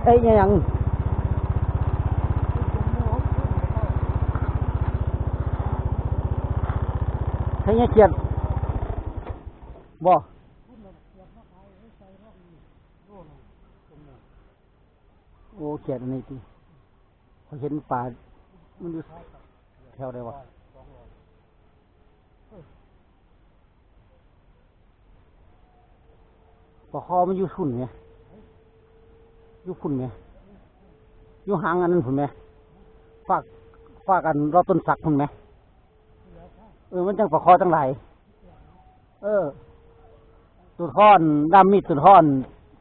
ເຮັດຫຍັງ? ເຮັດຫຍັງຂຽດບໍ່? ໂອ້ ຂຽດອັນນີ້ຕິ ຂ້ອຍເຫັນປາ ມັນຢູ່ແຖວໃດວະ? ປາຄໍມັນຢູ່ພຸ້ນແໝ ຢູ່ພຸ້ນແໝ ຢູ່ຫາງອັນນັ້ນພຸ້ນແໝ ຟາກ ຟາກອັນລອດຕົ້ນສັກພຸ້ນແໝ. ເອີ ມັນຈັ່ງປາຄໍຈັ່ງຫຼາຍ. ເອີ ໂຕທ້ອນ ດ້າມມີດໂຕທ້ອນ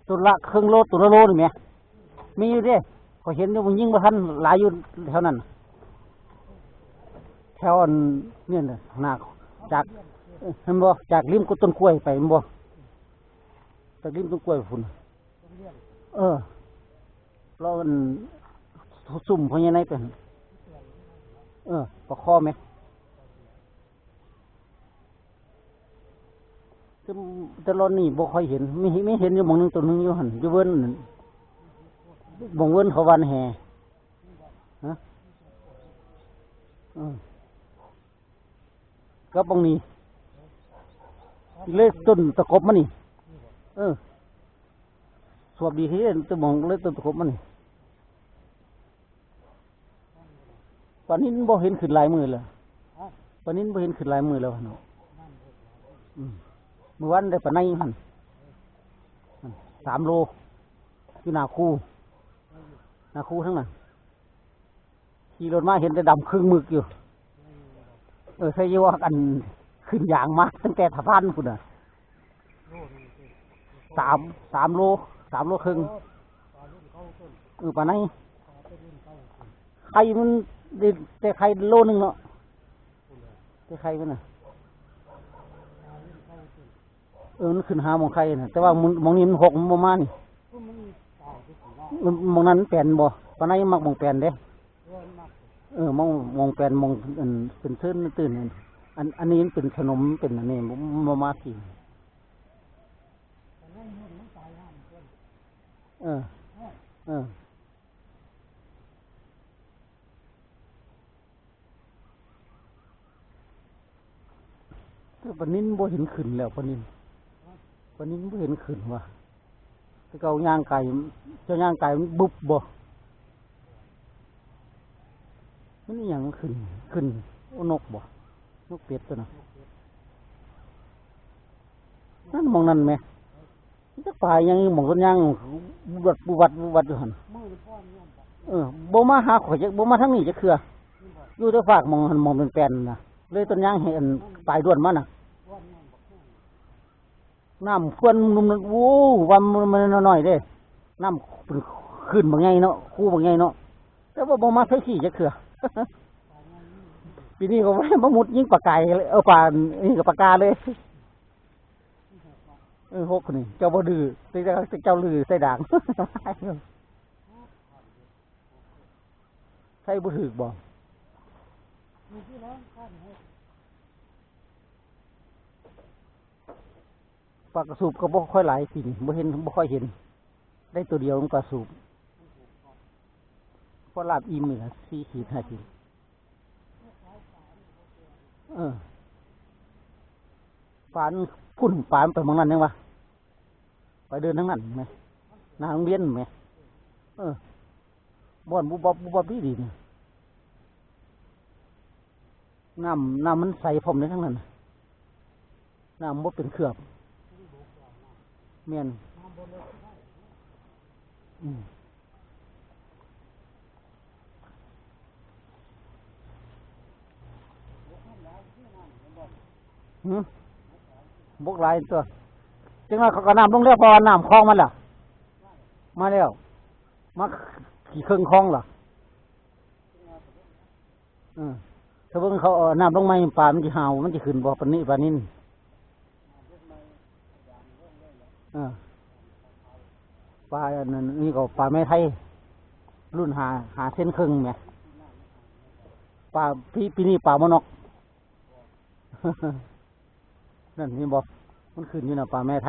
ໂຕລະເຄິ່ງໂລ ໂຕລະໂລນີ້ແໝ ມີຢູ່ເດ້ ຂ້ອຍເຫັນຢູ່ ມັນຍິງບໍ່ທັນຫຼາຍຢູ່ແຖວນັ້ນ ແຖວອັນນີ້ນະ ໜ້າ ຈາກ ເຫັນບໍ່ ຈາກລິມຕົ້ນກ້ວຍໄປ ເຫັນບໍ່ ຈາກລິມຕົ້ນກ້ວຍພຸ້ນ. ເອີ ລາວອັນ ຊຸມພໍ່ໃຫຍ່ໃນໄປຫັ້ນ ເອີ ປາຄໍແໝ ແຕ່ ແຕ່ລອດນີ້ບໍ່ຄ່ອຍເຫັນ ມີ ມີເຫັນຢູ່ໝ່ອງໜຶ່ງ ໂຕໜຶ່ງຢູ່ຫັ້ນ ຢູ່ເວີນນັ້ນ ໝ່ອງເວີນເຂົາຫວ່ານແຫ ຮະ ເອີ ກັບໝ່ອງນີ້ ເລີຍຕົ້ນຕະກົບມານີ້ ເອີ ສວບດີເດ້ ແຕ່ໝ່ອງເລີຍຕົ້ນຕະກົບມານີ້. ປານິນບໍ່ເຫັນຂຶ້ນຫຼາຍມື້ແລ້ວ ປານິນບໍ່ເຫັນຂຶ້ນຫຼາຍມື້ແລ້ວເນາະ. ອືມ ມື້ວານໄດ້ປາໄນຫັ້ນ ສາມໂລ ຢູ່ໜ້າຄູ ໜ້າຄູທາງນັ້ນ. ຂີ່ລົດມາເຫັນແຕ່ດຳຄຶ່ງມຶກຢູ່. ເອີ ໃສ່ຢູ່ວ່າອັນຂຶ້ນຢາງມາຕັ້ງແຕ່ສະພານພຸ້ນນະ ສາມ ສາມໂລ ສາມໂລເຄິ່ງ. ເອີ ປາໄນ ໄຂ່ມັນໄດ້ແຕ່ໄຂ່ໂລໜຶ່ງເນາະ ແຕ່ໄຂ່ມັນນະ. ເອີ ມັນຂຶ້ນຫາໝ່ອງໄຂ່ນະ ແຕ່ວ່າໝ່ອງ ໝ່ອງນີ້ມັນຫົກ ມັນບໍ່ມານີ້. ມັນ ໝ່ອງນັ້ນມັນແປນບໍ່? ປາໄນມັກໝ່ອງແປນເດ້. ເອີ ໝ່ອງ ໝ່ອງແປນ ໝ່ອງ ອັນ ເປັນເຊີນຕື່ນ. ອັນ ອັນນີ້ມັນເປັນສະໜົມ ເປັນອັນນີ້ ບໍ່ ບໍ່ມາທີ່. ເອີ ເອີ. ແຕ່ປານິນບໍ່ເຫັນຂຶ້ນແລ້ວ ປານິນ ປານິນບໍ່ເຫັນຂຶ້ນວ່າ ແຕ່ເກົ່າຍ່າງໄກ ເຈົ້າຍ່າງໄກມັນບຸບບໍ່? ມັນອີຫຍັງຂຶ້ນ ຂຶ້ນ ໂອ້ ນົກບໍ່? ນົກເປັດຕົວນັ້ນ ນັ້ນ ໝ່ອງນັ້ນແໝ. ຈັກປາອີຫຍັງ ໝ່ອງຕົ້ນຍາງ ວືດວັດ ວືດວັດຢູ່ຫັ້ນ. ເອີ ບໍ່ມາຫາຂ້ອຍຈັກ ບໍ່ມາທາງນີ້ຈັກເທື່ອ ຢູ່ແຕ່ຟາກໝ່ອງຫັ້ນ ໝ່ອງເປັນແປ້ນນະ ເລີຍຕົ້ນຍາງໃຫ້ອັນປາຍດ້ວນມານະ. ນ້ຳພວນໜຸ່ມນັ້ນ ໂອ້ ວ່າມັນ ມັນນ້ອຍໆເດ້ ນ້ຳເປັນຄື້ນບັກໃຫຍ່ເນາະ ຄູບັກໃຫຍ່ເນາະ ແຕ່ວ່າບໍ່ມາໃສ່ຂີ້ຈັກເທື່ອ. ປີນີ້ກໍບໍ່ໄດ້ມາມຸດຍິງປາກາຍ ເອີ ປາ ນີ້ກໍປາກາເລີຍ. ເອີ ຫົກນີ້ ເຈົ້າບໍ່ດື້ ແຕ່ເຈົ້າ ແຕ່ເຈົ້າດື້ໃສ່ດາງ ໃສ່ບໍ່ຖືກບໍ່? ປາກະສູບກໍບໍ່ຄ່ອຍຫຼາຍ ປີນີ້ບໍ່ເຫັນ ບໍ່ຄ່ອຍເຫັນ ໄດ້ໂຕດຽວປາກະສູບ. ພໍລາບອີ່ມນີ້ລະ ສີ່ຂີດ ຫ້າຂີດ. ເອີ ປານພຸ້ນ ປານໄປໝ່ອງນັ້ນຍັງວ່າ ໄປເດີນທາງນັ້ນແມ ໜ້າໂຮງຮຽນແມ. ເອີ ບ່ອນບຸບບັບບຸບບັບດີໆນີ້ ນ້ຳ ນ້ຳມັນໃສພ້ອມໃນທາງນັ້ນ ນ້ຳບໍ່ເປັນເຂືອບ. ແມ່ນ ອືມ ຫື ບົກຫຼາຍຕົວະ ຈັກໜ້ອຍເຂົາກໍນ້ຳລົງແລ້ວ ເພາະວ່ານ້ຳຄອງມັນລະ ມາແລ້ວ ມາຂີ້ເຄິ່ງຄອງລະ. ເອີ ຖ້າເບິ່ງເຂົາເອົານ້ຳລົງໃໝ່ ປາມັນຊິຫາວ ມັນຊິຂຶ້ນບໍ່ ປານິນ ປານິນ. ເອີ ປາອັນນັ້ນ ນີ້ກໍປາແມ່ໄທ ລຸ້ນຫ້າ ຫ້າເຊັນເຄິ່ງແໝ ປາ ປີ ປີນີ້ປາບໍ່ນອກ. ນັ້ນເຫັນບໍ່ ມັນຂຶ້ນຢູ່ນະ ປາແມ່ໄທ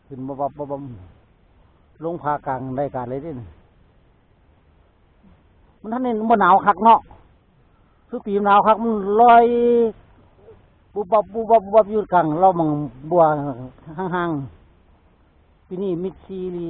ຂຶ້ນບັບບັບບັບບັບ. ລົງພາກາງໄດ້ການເລີຍເດ້. ມັນທັນໄດ້ ບໍ່ໜາວຄັກເນາະ. ສຸປີໜາວຄັກ ມັນລອຍປຸບປັບ ປຸບປັບ ປຸບປັບ ຢູ່ກາງລອບໝ່ອງບົວຫ່າງໆ. ປີນີ້ມິດຊີອີ່ຫຼີ.